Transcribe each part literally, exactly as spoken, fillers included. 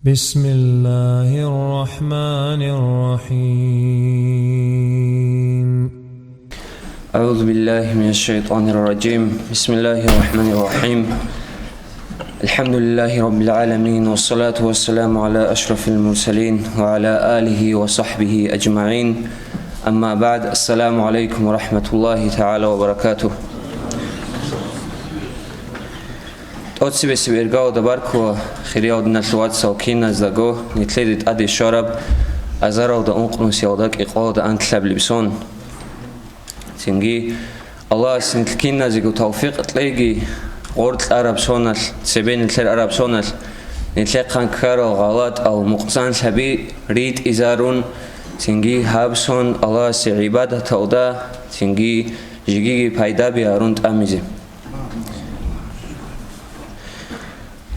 بسم الله الرحمن الرحيم. أعوذ بالله من الشيطان الرجيم. بسم الله الرحمن الرحيم. الحمد لله رب العالمين، والصلاة والسلام على أشرف المرسلين وعلى آله وصحبه أجمعين. أما بعد، السلام عليكم ورحمة الله تعالى وبركاته. ТӀоцебесеб иргаялда баркула, хириял диналъул вацал, киназдаго, нилъеде тӀаде щвараб азаралда ункънусиялда кӀикъоялда анлъабилеб сон. Цинги Аллагьас нилъ киназего тавфикъ кьеги, гъоркь араб соналъ, цебе нилъер араб соналъ, нилъехъан ккарал гъалатӀал мукъзанлъаби ритӀизарун, цинги гьаб сон Аллагьасе гӀибадаталда, цинги жигиги пайдаби гьарун тӀамизе.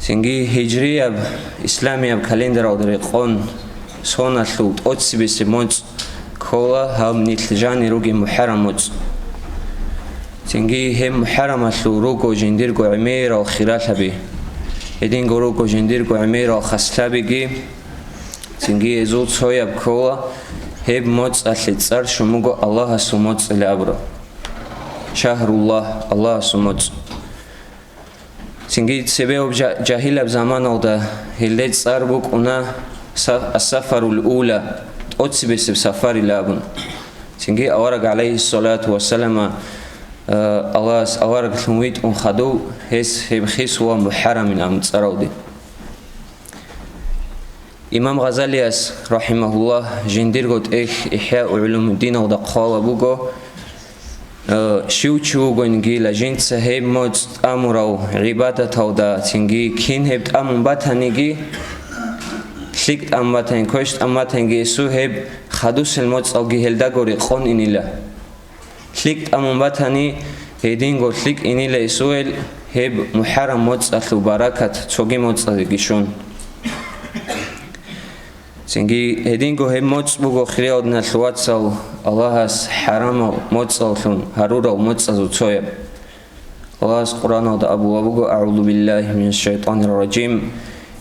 Цинги гьижрияб, исламияб календаралда рекъон соналъул тӀоцебесеб моцӀ ккола гьаб нилъ жанир ругеб МухӀаррам моцӀ. Цинги гьеб МухӀаррамалъул руго жиндирго гӀемерал хиралъаби, гьединго руго жиндирго гӀемерал хаслъабиги. Цинги гьезул цояб ккола гьеб моцӀалъе цӀар щун буго Аллагьасул моцӀ илан абураб. Шагьруллагь, Аллагьасул моцӀ. Цинги цебе гьеб жа-, жагьилаб заманалда гьелде цӀар букӀуна са-, ас-сафарул ула, тӀоцебесеб сафарилан абун. Цинги авараг, гӀалайгьиссалату вассалама, э, Аллагьас авараглъун витӀун хадув, гьес гьеб хисула МухӀаррамин абун цӀаралде. Имам Гъазалияс, рахӀимагьуллагь, жиндирго тӀехь ИхӀяъ гӀулумуддиналда хъвалеб буго, э, щив чи вугониги, жинца гьеб моцӀ тӀамурав гӀибадаталда, цинги кин гьеб тӀамун батаниги, лъикӀ тӀамун батаниги, квеш тӀамун батаниги, гьесул гьеб хадусел моцӀалги гьелдаго рекъон инила. ЛъикӀ тӀамун батани, гьединго лъикӀ инила гьесул гьеб МухӀаррам моцӀалъул баракат цоги моцӀазеги щун. Цинги гьединго гьеб моцӀ буго, хириял диналъул вацал, Аллагьас хӀарамал моцӀаллъун гьарурал моцӀазул цояб. Аллагьас Къуръаналда абулеб буго: أعوذ بالله من الشيطان الرجيم.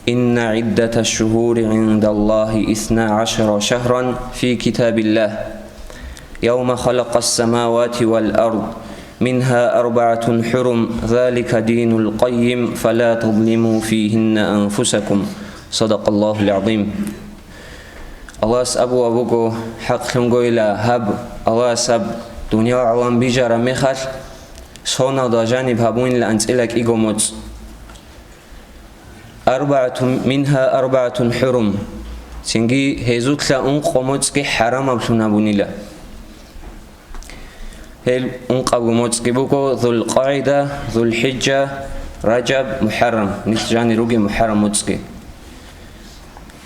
إن عدة الشهور عند الله اثنا عشر شهرا في كتاب الله يوم خلق السماوات والأرض منها أربعة حرم ذلك الدين القيم فلا تظلموا فيهن أنفسكم. صدق الله العظيم. Аллагьас абулеб буго, хӀакълъун гойила гьаб, Аллагьас гьаб дуниял гӀалам бижараб мехалъ, соналда жаниб гьабунила анцӀила кӀиго моцӀ. أربعة منها أربعة حرم. Цинги гьезулъа ункъо моцӀги хӀарамаблъун гьабунила. Гьел ункъабго моцӀги буго: ЗулкъагӀида, ЗулхӀижа, Ражаб, МухӀаррам, нилъ жанир ругел МухӀаррам моцӀги.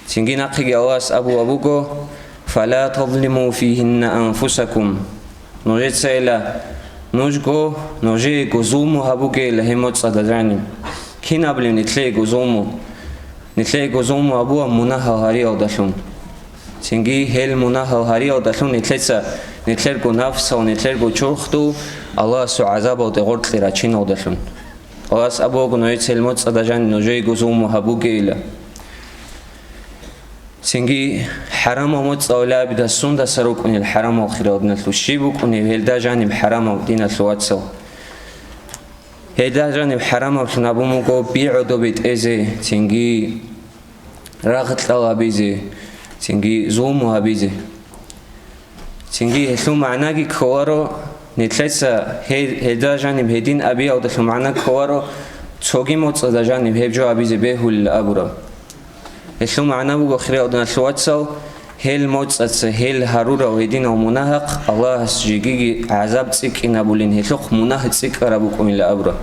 Цинги нахъеги Аллагьас абулеб буго: فلا تظلموا فيهن أنفسكم. Нужецайила, нужго, нужеего зулму гьабугейила гьеб моцӀазда жаниб. Кин абулеб нилъеего зулму? Нилъеего зулму гьабула мунагьал гьариялдалъун. Цинги гьел мунагьал гьариялдалъун нилъеца нилъерго нафсал, нилъерго чурхдул Аллагьасул гӀазабалде гъоркье рачиналдалъун. Аллагьас абулаго, нужеца гьел моцӀазда жаниб нужеего зулму гьабугейила. Цинги хӀарамал моцӀал абидас сундаса рукӀунел хӀарамал, хириял диналъул, щиб букӀунеб гьелда жаниб хӀарамал, диналъул вацал? Гьелда жаниб хӀарамаблъун гьабун буго би гӀодобе тӀезе, цинги рагъ кьал гьабизе, цинги зулму гьабизе. Цинги гьелъул магӀнаги кколаро, нилъеца гье-, гьелда жаниб гьедин абиялдалъун магӀна кколаро, цоги моцӀазда жаниб гьеб жо абизе бегьулила абураб. Гьелъул магӀна буго, хириял диналъул вацал, гьел моцӀаца гьел гьарурал гьединал мунагьахъ Аллагьас жегиги гӀазаб цӀикӀкӀинабулин, гьелъухъ мунагь цӀикӀкӀараб букӀунила абураб.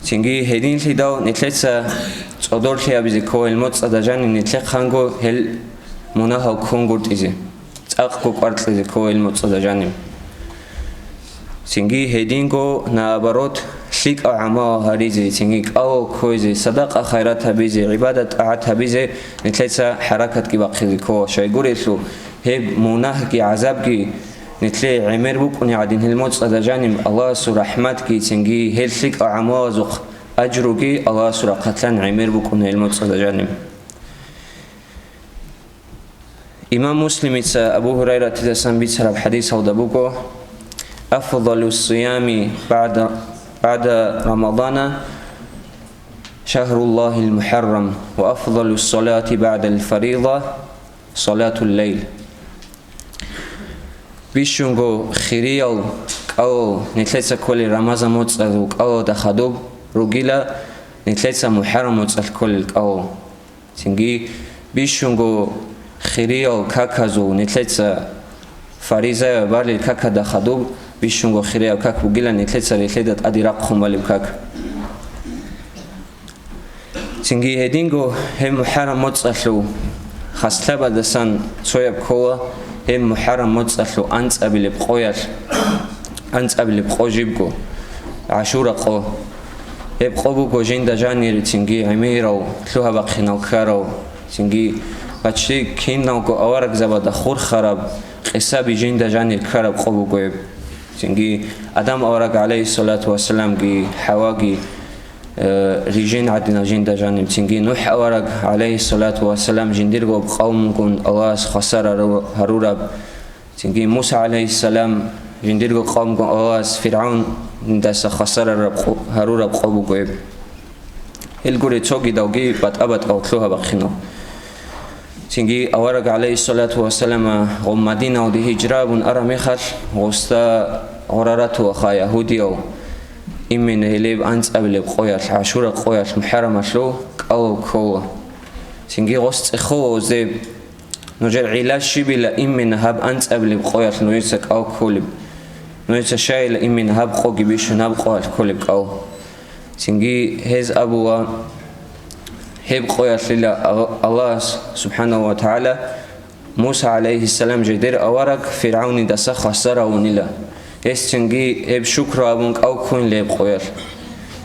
Цинги гьединлъидал нилъеца цӀодорлъи гьабизе ккола гьел моцӀазда жаниб нилъехъанго гьел мунагьал ккунгутӀизе, цӀакъго кӀваркьизе ккола гьел моцӀазда жаниб. Цинги гьединго, наоборот, лъикӀал гӀамал гьаризе, цинги кӀалал кквезе, садакъа-хайрат гьабизе, гӀибадат-тӀагӀат гьабизе нилъеца хӀаракатги бахъизе ккола. Щайгурелъул, гьеб мунагьги гӀазабги нилъее гӀемер букӀунеб гӀадин, гьел моцӀазда жаниб Аллагьасул рахӀматги цинги гьел лъикӀал гӀамалазухъ Ажруги Аллагьасул рахъалъан гӀемер букӀуна гьел моцӀазда жаниб. Имам Муслимица Абу Гьурайратидасан бицараб хӀадисалда буго: «Афдалу ссиями баъда, баъда Рамадана шагьруллагьил мухӀаррам, ва афдалу ссалати баъдал фарида салатул лайл». Бищунго хириял кӀалал нилъеца кколел Рамазан моцӀалъул кӀалалда хадуб ругила нилъеца МухӀаррам моцӀалъ кколел кӀалал. Цинги бищунго хириял каказул нилъеца фаризаяб балел какада хадуб, бищунго хирияб как бугила нилъеца релъеда тӀаде рахъун балеб как. Цинги гьединго гьеб МухӀаррам моцӀалъул хаслъабаздасан цояб ккола гьеб МухӀаррам моцӀалъул анцӀабилеб къоялъ, анцӀабилеб къо жибго, ГӀашура къо. Гьеб къо буго жинда жанир цинги гӀемерал, лъугьа-бахъинал ккарал, цинги почти киналго аварагзабада хурхараб, къисаби жинда жанир ккараб къо буго гьеб. Цинги Адам авараг, гӀалайгьиссалату вассаламги, ХӀаваги, э, рижин гӀадинал жинда жаниб. Цинги НухӀ авараг, гӀалайгьиссалату вассалам, жиндирго къавмгун Аллагьас хвасар гьару-, гьарураб. Цинги Муса, гӀалайгьиссалам, жиндирго къавмгун Аллагьас ФиргӀавндаса хвасар гьарураб къо-, гьарураб къо буго гьеб. Гьел гуре цогидалги батӀа-батӀал лъугьа-бахъинал. Цинги авараг, гӀалайгьиссалату вассалама, гъо Мадиналде гьижра абун араб мехалъ, гъосда гъора ратула ха ягьудиял, именно гьелеб анцӀабилеб къоялъ, ГӀашура къоялъ, МухӀаррамалъул кӀалал ккола. Цинги гъос цӀехола гъозде: «Нужер гӀилла щибила именно гьаб анцӀабилеб къоялъ нужеца кӀал кколеб? Нужеца щайила именно гьаб къоги бищун гьаб къоялъ кколеб кӀал?» Цинги гьез абула: «Гьеб къоялъила Ал-, Аллагьас, субхӀанагьу ва тагӀала, Муса, гӀалайгьиссалам, жидер авараг ФиргӀавнидаса хвасар гьавунила. Гьес цинги гьеб шукру абун кӀал ккунила гьеб къоялъ.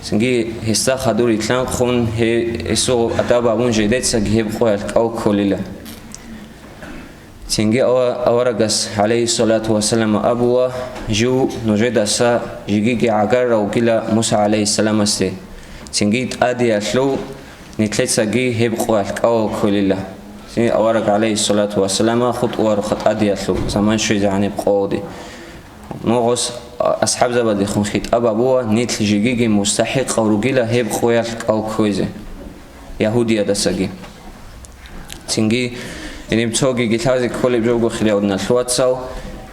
Цинги гьесда хадур итлъанхъун, гье-, гьесул адаб абун жидецаги гьеб къоялъ кӀал кколила». Цинги ава-, аварагас, гӀалайгьиссалату вассалам, абула: «Жив нужедаса жигиги гӀагар равгила Муса гӀалайгьиссаламасде. Цинги тӀадиялъул нилъецаги гьеб къоялъ кӀалал кколила». Цинги авараг, гӀалайгьиссалату вассалам, хутӀула рухъа тӀадиялъул, заман щвезегӀан гьеб къоялде. Ногъос асхӀабзабадехун хитӀаб абула, нилъ жигиги мустахӀикъал ругила гьеб къоялъ кӀал кквезе, ягьудиядасаги. Цинги гьениб цоги гилъазе кколеб жо буго, хириял диналъул вацал,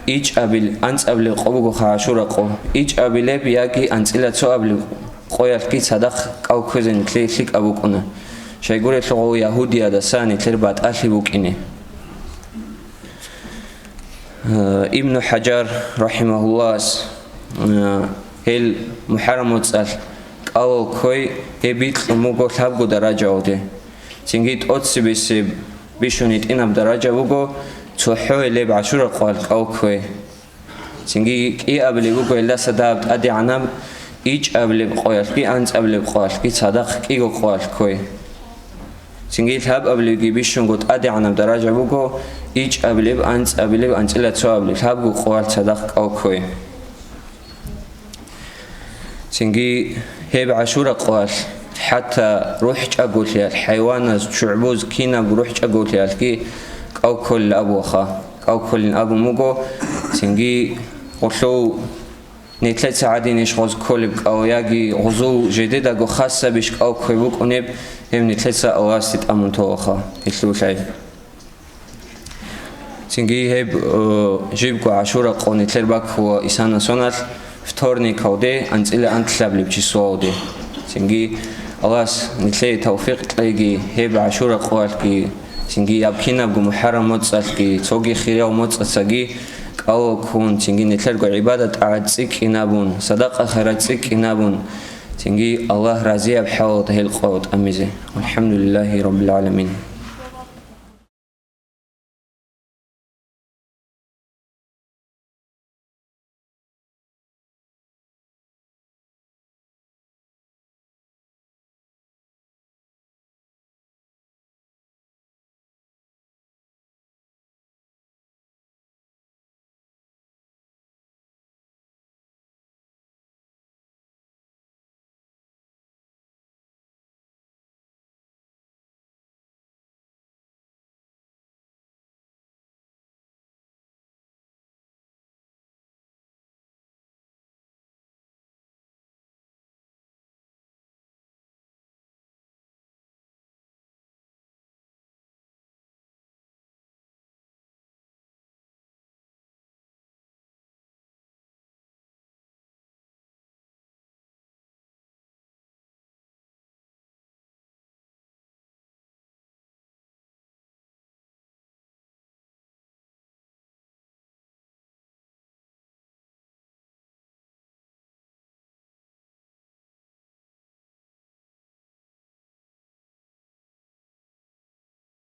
ичӀабил, анцӀабилеб къо буго ха ГӀашура къо. ИчӀабилеб яги анцӀила цоабилеб къоялъги цадахъ кӀал кквезе нилъее лъикӀаб букӀуна, щайгурелъул гъов ягьудиядаса нилъер батӀалъи букӀине. Э, Ибну ХӀажар, рахӀимагьуллагьас, э, гьел МухӀаррам моцӀалъ кӀалал кквей гьеб бикьун буго лъабго даражаялде. Цинги тӀоцебесеб бищун гьитӀинаб даража буго цохӀо гьелеб ГӀашура къоялъ кӀал кквей. Цинги кӀиабилеб буго гьелдаса дагьаб тӀадегӀанаб ичӀабилеб къоялъги анцӀабилеб къоялъги цадахъ кӀиго къоялъ кквей. Цинги лъабабилебги бищунго тӀадегӀанаб даража буго ичӀабилеб, анцӀабилеб, анцӀила цоабилеб лъабго къоялъ цадахъ кӀал кквей. Цинги гьеб ГӀашура къоялъ хӀатта рухӀчӀаголъиялъ, хӀайваназ, ччугӀбуз, кинабго рухӀчӀаголъиялъги кӀал кколин абула ха. КӀал кколин абун буго, цинги гъолъул нилъеца гӀадинищ гъоз кколеб кӀал, яги гъозул жидедаго хасабищ кӀал кквей букӀунеб, гьеб нилъеца Аллагьасде тӀамун тола ха, гьелъул лъай. Цинги гьеб, э, жибго ГӀашура къо нилъер баккула исана соналъ вторникалде, анцӀила анлъабилеб числоялде. Цинги Аллагьас нилъее тавфикъ кьеги, гьеб ГӀашура къоялъги, цинги яб кинабго МухӀаррам моцӀалъги, цоги хириял моцӀацаги кӀалал ккун, цинги нилъерго гӀибадат-тӀагӀат цӀикӀкӀинабун, садакъа-хайрат цӀикӀкӀинабун, цинги Аллагь разияб хӀалалда гьел къоялъ тӀамизе. ВалхӀамдулиллагьи раббил гӀаламин.